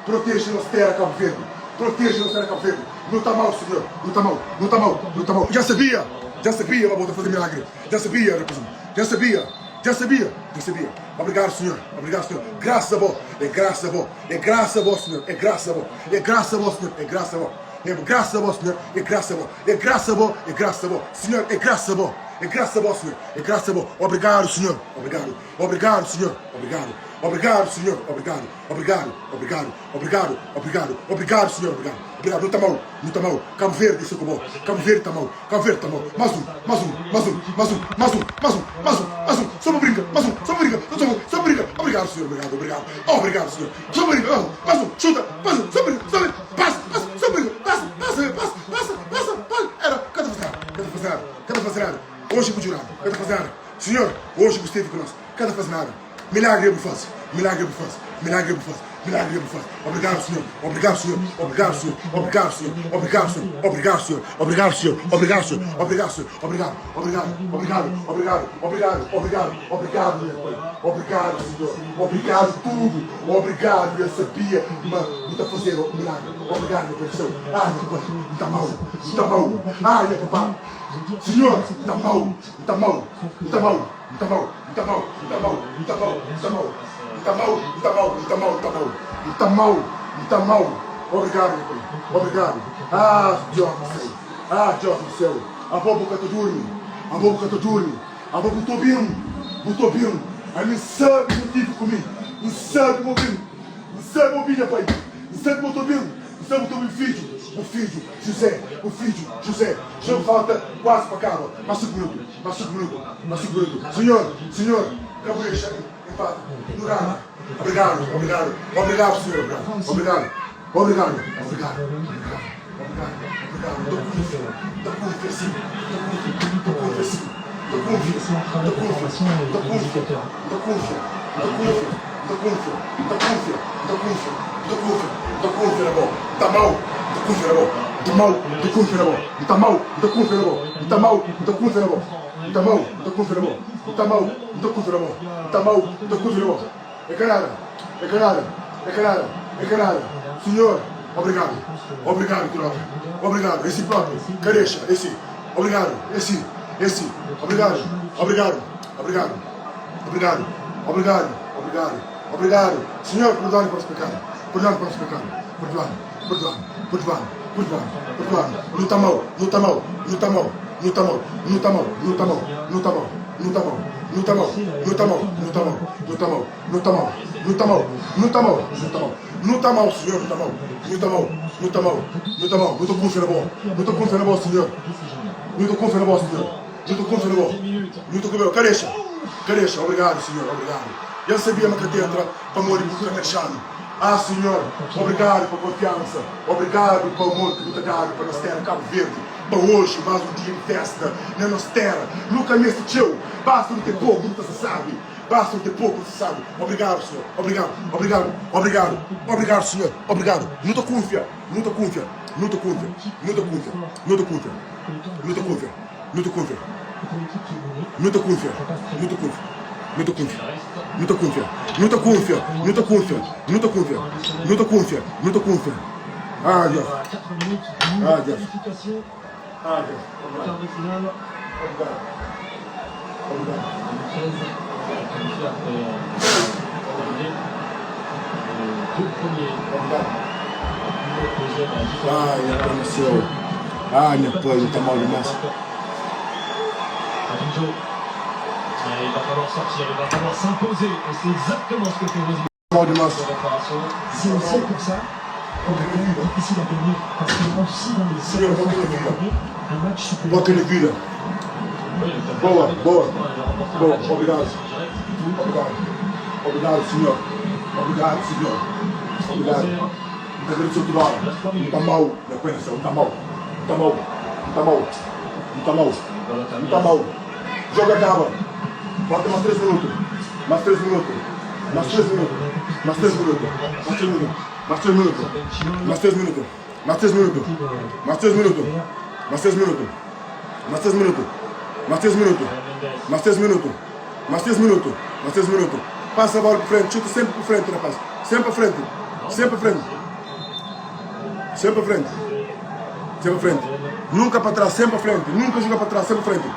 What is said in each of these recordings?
Proteje nos tera Cabo Verde Proteje nos tera Cabo Verde Nu ta amau Senhor Nu ta amau Nu ta amau Nu ta amau Dja sabia Dja sabia ma bo ta faze milagre Dja sabia rapazinho Dja sabia Dja sabia Dja sabia Obrigado Senhor Obrigado Senhor Graças a bo É graças a bo É graças a bo Senhor É graças a bo É graças a bo Senhor É graças a bo É graças a bo Senhor É graças a bo É graças a bo É graças a bo Senhor É graças a bo É graças a bo Senhor É graças a bo Obrigado Senhor Obrigado Obrigado Senhor Obrigado Obrigado Senhor Obrigado Obrigado, obrigado, obrigado, obrigado, obrigado senhor, obrigado, obrigado, nu ta mau, nu ta mau, Cabo Verde sta ku bo, Cabo Verde ta mau, Cabo Verde ta mau, mas um, mas um, mas um, mas um, mas um, mas um, mas um, mas um, só pa brinka, mas um, só pa brinka, só pa, só pa brinka, obrigado senhor, obrigado, obrigado, obrigado senhor, só pa brinka, mas um, chuta, mas um, só pa brinka, só pa brinka, passa, passa, só pa brinka, passa, passa, passa, passa, passa, passa, era, ka ta faze nada, ka ta faze nada, ka ta faze nada, hoje bu jurado, ka ta faze nada, senhor, hoje bu steve ku nos, ka ta faze nada. Milagre bu faze, milagre bu faze, milagre bu faze, milagre bu faze. Obrigado, Senhor. Obrigado, Senhor. Obrigado, Senhor. Obrigado, Senhor. Obrigado, Senhor. Obrigado, Senhor. Obrigado, Senhor. Obrigado, Senhor. Obrigado, Senhor. Obrigado, obrigado, obrigado, obrigado, obrigado, obrigado, obrigado, meu Pai. Obrigado, Senhor. Obrigado tudo. Obrigado, eu sabia, mas não está fazendo milagre. Obrigado, meu Pai do céu. Ah, meu Pai, não está mal, não está mal. Ah, meu papá. Senhor, está mal, está mal, está mal. N ta mau, N ta mau, N ta mau, N ta mau, N ta mau, N ta mau, N ta mau, N ta mau, N ta mau, N ta mau, N ta mau. Obrigadu, nha Pai, obrigadu. Ah, Diós di séu, ah, Diós di séu, abo bu ka ta durmi, abo bu ka ta durmi, abo bu ta obi-m, bu ta obi-m. Ami N sabe bu tivi ku mi, N sabe bu obi-m, N sabe bu obi, nha Pai, N sabe bu ta obi-m. José bu ta obi fidju, bu fidju, José, bu fidju, José. Jogo falta kuazi pa kaba, mas 5 minutu, mas 5 minutu, mas 5 minutu. Senhor, Senhor, ka bu dexa empata, nu gana. Obrigadu, obrigadu, obrigadu, Senhor, obrigadu, obrigadu, obrigadu, obrigadu, obrigadu, obrigadu, obrigadu. N ta kunfia, N ta kunfia sin, N ta kunfia, N ta kunfia sin, N ta kunfia, N ta kunfia, N ta kunfia, N ta kunfia, N ta kunfia, N ta kunfia, N ta kunfia, N ta kunfia. N ta kunfia, N ta kunfia na bo, N ta amau, N ta kunfia na bo, N ta amau, N ta kunfia na bo, N ta amau, N ta kunfia na bo, N ta amau, N ta kunfia na bo, N ta amau, N ta kunfia na bo, N ta amau, N ta kunfia na bo, N ta amau, N ta kunfia na bo. É ka nada, é ka nada, é ka nada, é ka nada. Sinhor, obrigadu, obrigadu tropa, obrigadu, é si propi, ka dexa, é si, obrigadu, é si, é si, obrigadu, obrigadu, obrigadu, obrigadu, obrigadu, obrigadu. Obrigadu, Sinhor, perdoa-nu pa nos pekadu, perdoa-nu pa nos pekadu, perdoa-nu, perdoa-nu, perdoa-nu, perdoa-nu, perdoa-nu. Nu ta amau, nu ta amau, nu ta amau, nu ta amau, nu ta amau, nu ta amau, nu ta amau, nu ta amau, nu ta amau, nu ta amau, nu ta amau, nu ta amau, nu ta amau, nu ta amau, nu ta amau, nu ta amau, nu ta amau, Sinhor, nu ta amau, nu ta amau, nu ta amau, nu ta amau, nu ta kunfia na bo, nu ta kunfia na bo, Sinhor, nu ta kunfia na bo, Sinhor, nu ta kunfia na bo, nu ta kunfia na bo, ka dexa, ka dexa, obrigadu, Sinhor, obrigadu. Dja N sabia ma ka ta entra pamodi bu ka ta dexa-nu. Ah, Sinhor, obrigadu pa konfiansa, obrigadu pa amor ki bu ta dadu pa nos téra Kabu Verdi, pa oji más un dia di fésta na nos téra. Nu ka meste txeu, basta nu ten poku nu ta sta sábi, basta nu ten poku nu ta sta sábi. Obrigadu, Sinhor, obrigadu, obrigadu, obrigadu, obrigadu, Sinhor, obrigadu. Nu ta kunfia, nu ta kunfia, nu ta kunfia, nu ta kunfia, nu ta kunfia, nu ta kunfia. Nu ta kunfia, nu ta kunfia, nu ta kunfia, nu ta kunfia, nu ta kunfia, nu ta kunfia, nu ta kunfia, nu ta kunfia, nu ta kunfia, nu ta kunfia. Ah, Deus. Ah, Deus. Ah, Deus. Obrigado. Obrigado. Obrigado. Obrigado. Ah, nha Pai no céu. Ah, nha Pai, N ta amau dimás. Amau dimás. Senhor, toka nha vida. Toka nha vida. Boa, boa, boa. Obrigado. Obrigado. Obrigado, Senhor. Obrigado, Senhor. Obrigado. N ta agradeceu tudu ora. N ta amau, nha Pai na Séu. N ta amau. N ta amau. N ta amau. N ta amau. N ta amau. Jogo akaba. Falta mas 3 minutu. Mas 3 minutu. Mas 3 minutu. Mas 3 minutu. Mas 3 minutu. Mas 3 minutu. Mas 3 minutu. Mas 3 minutu. Mas 3 minutu. Mas 3 minutu. Mas 3 minutu. Mas 3 minutu. Mas 3 minutu. Mas 3 minutu. Mas 3 minutu. Pasa bola pa frenti. Chuta senpri pa frenti, rapaz. Senpri pa frenti. Senpri pa frenti. Sempre pa frente. Sempre pa frente. Nunca pa trás, sempre pa frente. Nunca juga pa trás, sempre pa frente.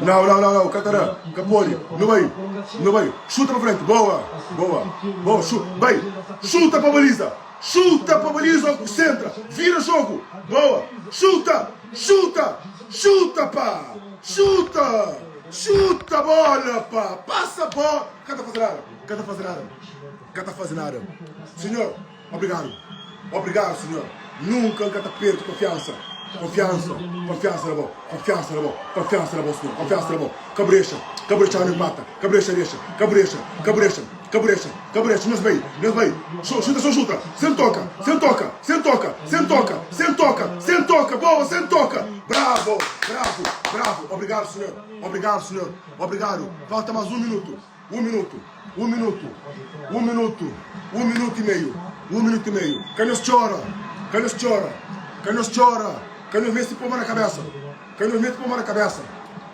Não, não, não, não. Catará, Capoli, não vai, não vai. Chuta pa frente. Boa, boa, boa. Chuta, vai. Chuta pa baliza. Chuta pa baliza ou centra. Vira jogo. Boa. Chuta, chuta, chuta, pá. Chuta, chuta a bola, pá. Passa a bola. Ka ta faze nada, ka ta faze nada. Ka ta faze nada. Senhor, obrigado. Obrigado, Senhor. Nunka N ka ta perde konfiansa. Konfiansa, konfiansa na bo, konfiansa na bo, konfiansa na bo, Senhor, konfiansa na bo. Ka bu dexa, ka bu dexa-nu inpata, ka bu dexa, dexa, ka bu dexa, ka bu dexa, ka bu dexa, ka bu dexa. Nhos bai, nhos bai. Xuta, sô xuta. Sen toka, sen toka, sen toka, sen toka, sen toka, sen toka. Boa, sen toka. Bravo, bravo, bravo. Obrigado, Senhor. Obrigado, Senhor. Obrigado. Falta mais um minuto. Um minuto, um minuto, um minuto, um minuto e meio, um minuto e meio. Ka nhos txora, ka nhos txora, ka nhos txora, ka nhos meste pô mô na kabésa, ka nhos meste pô mô na kabésa.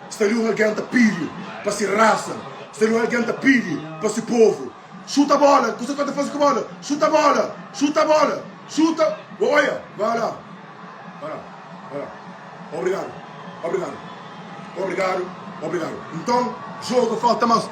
Sta li un algen ta pidi pa se rasa, sta li un algen ta pidi pa se povu. Xuta bóla, kusa ka ta faze ku bóla? Xuta bóla, xuta bóla, xuta. Oia, vai la, vai la, vai la. Obrigadu, obrigadu, obrigadu, obrigadu. Nton, jogu falta mas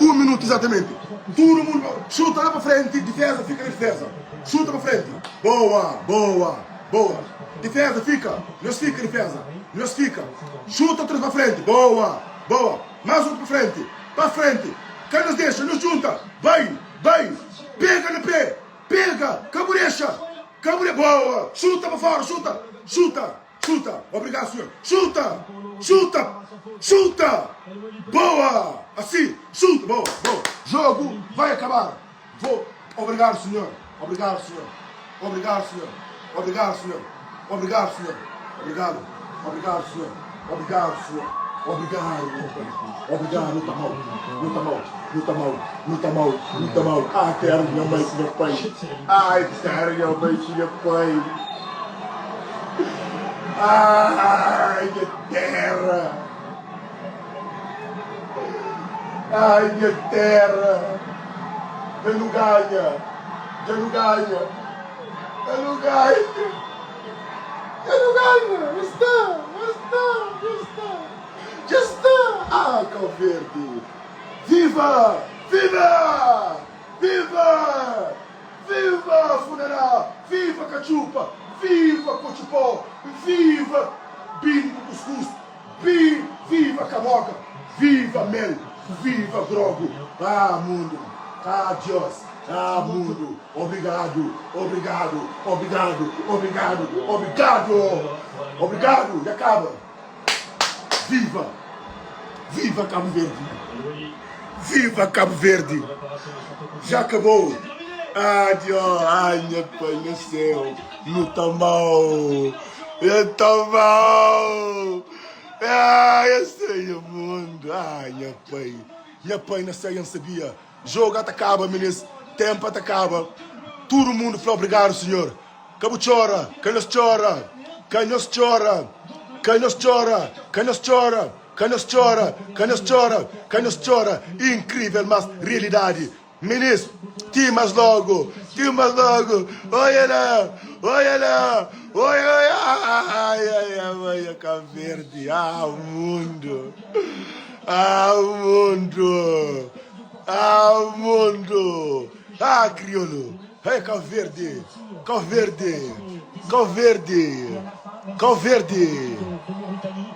un minutu izatamenti. Tudu mundu xuta la pa frenti, difeza fika na difeza. Xuta pa frenti. Boa, boa, boa. Difeza fika, nhos fika difeza, nhos fika. Xuta otu pa frenti. Boa, boa. Mas otu pa frenti, pa frenti. Ka nhos dexa, nhos djunta. Bai, bai. Pega na pe. Pega! Ka bu dexa! Ka bu de Boa! Xuta pa fora! Xuta! Xuta! Xuta! Obrigado senhor! Xuta! Xuta! Xuta! Boa! Assim! Xuta! Boa! Boa! Jogo vai acabar! Vou! Obrigado senhor! Obrigado senhor! Obrigado senhor! Obrigado senhor! Obrigado senhor! Obrigado! Obrigado senhor! Obrigado senhor! Obrigado meu pai! Obrigado nu ta mau! Nu ta mau! Nu ta mau! Nu ta mau! Nu ta mau! Ah terra di nha mãe ku nha pai! Ai terra di nha mãe ku nha pai! Ai nha terra! Ai nha terra! Dja nu ganha! Dja nu ganha! Dja nu ganha! Dja nu ganha! Dja sta! Dja sta! Dja sta! Dja sta! Ah, Cabo Verde! Viva! Viva! Viva! Viva Funaná! Viva Katxupa! Viva Kotxupó! Viva Bini ku kuskus! Bi Viva Kaboka! Viva Mel! Viva Grogu! Ah, mundu! Ah, Diós! Ah, mundu! Obrigadu, obrigadu, obrigadu, obrigadu, obrigadu, obrigadu, dja kaba. Viva, viva Cabo Verde, viva Cabo Verde, já acabou. Ah, Dios, ai, nha pai no céu, no tá mau, eu tá mau. Ah, eu sei o mundo, ai, nha pai, nha pai na céu, eu não sabia. Jogo ata kaba minis tempo ata kaba tudo mundo fla obrigado senhor ka bu txora ka nhos txora ka nhos txora ka nhos txora ka nhos txora ka nhos txora ka nhos txora ka nhos txora incrível mas realidade minis ti mas logo ti mas logo olha lá olha lá olha olha ai ai ai ai Cabo Verde ah mundo Ah mundo Ah mundo Ah crioulo Hey Cabo Verde Cabo Verde Cabo Verde Cabo Verde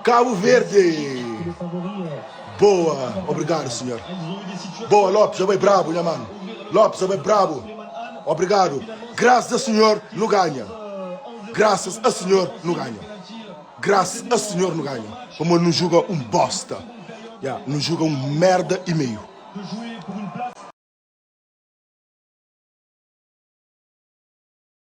Cabo Verde Boa Obrigado senhor Boa Lopes já bai brabo nha mano Lopes já bai brabo Obrigado Graças a senhor nu ganha Graças a senhor nu ganha. Graças a senhor nu ganha pamodi nu juga um bosta ya nu juga um merda e meio.